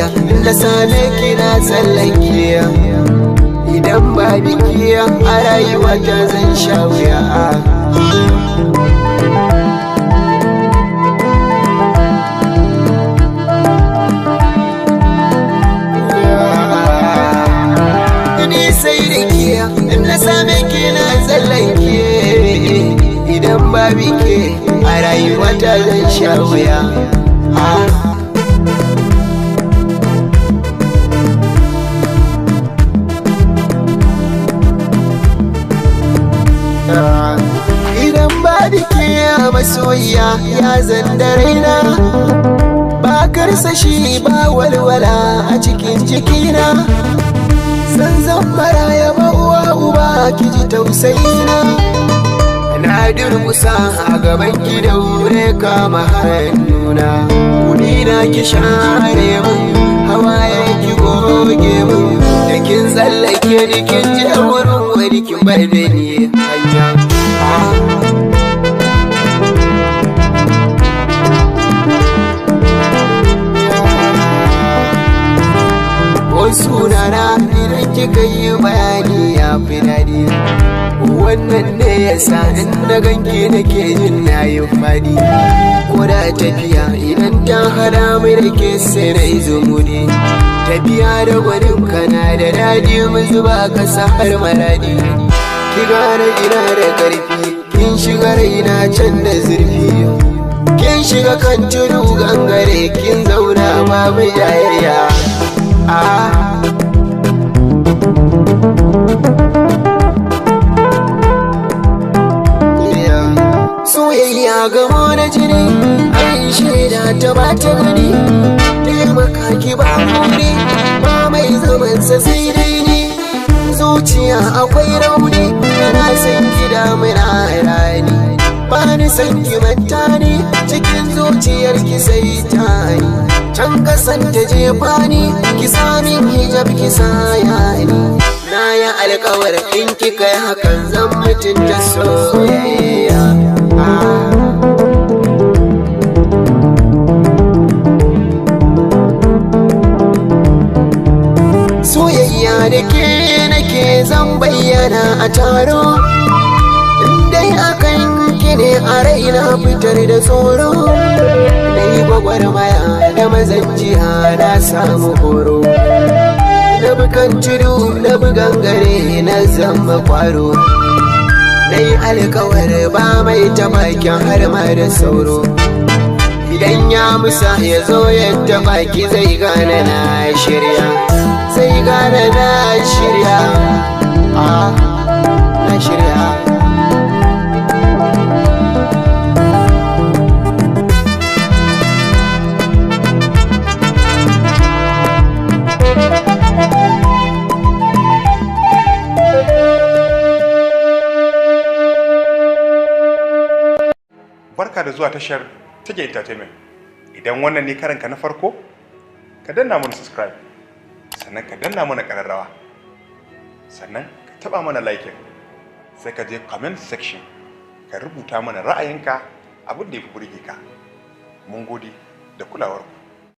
ke, na same ki na tsallake. Idan ba biki a rayuwa ta zan sha wuya. Ni sai da ke, na same ki na tsallake. Idan ba biki a rayuwa ta zan sha wuya. Idan ba biki masoyiya ya zanda raina, ba karsashi ba walwala a cikin jikina. Zanzan maraya ba uwa uba ki ji tausayina. Na durkusa a gaban ki daure kama hannuna. Kuni na ki share min, hawaye ki goge min. Da kin tsallake ni kin je wurin wani kin bar da ni hanya. Ko sunana idan kika yi bayani ya fi daɗi. Wannan ne yasa in na ganki nake jin nayi faɗi. Ko da tafiya idan ta hada mai da ke sai na zumudi. Tafiya da gwanin kana da daɗi mu zuba kasa har maradi. Ki gane ina da ƙarfi, kin shiga raina can da zurfi. Kin shiga kan tudu gangare kin zauna babu jayayya. Soyayya gamo na jini, an shaida ta ba ta gani. Taimaka ki ba muni, ba mai zamansa sai dai ni. Zuciya akwai rauni, yana son ki damuna rani. Ba ni son ki manta ni, cikin zuciyar ki sai ta ni. Can kasan ta jefa ni, ki sami hijab ki saya ni. Na yi alkawar in kika yi hakan zan mutunta soyayya. Soyayya da ke nake zan bayyana a taro. Dai akan ki ne a raina fitar da tsoro. Na yi gwagwarmaya da mazanjiya na samu horo. Na bukan tudu na bugan gare na zama kwaro. Na yi alkawar ba mai tabakin har ma da sauro. Idan ya musa ya zo ya tabaki zai gane na shirya. Zai gane na shirya. Na shirya. Barka da zuwa tashar Tage Entertainment. Idan wannan ne karanka na farko, ka danna mana subscribe, sannan ka danna mana ƙararrawa, sannan ka taɓa mana like, sai ka je comment section, ka rubuta mana ra'ayinka abin da ya fi burge ka. Mun gode da kulawarku.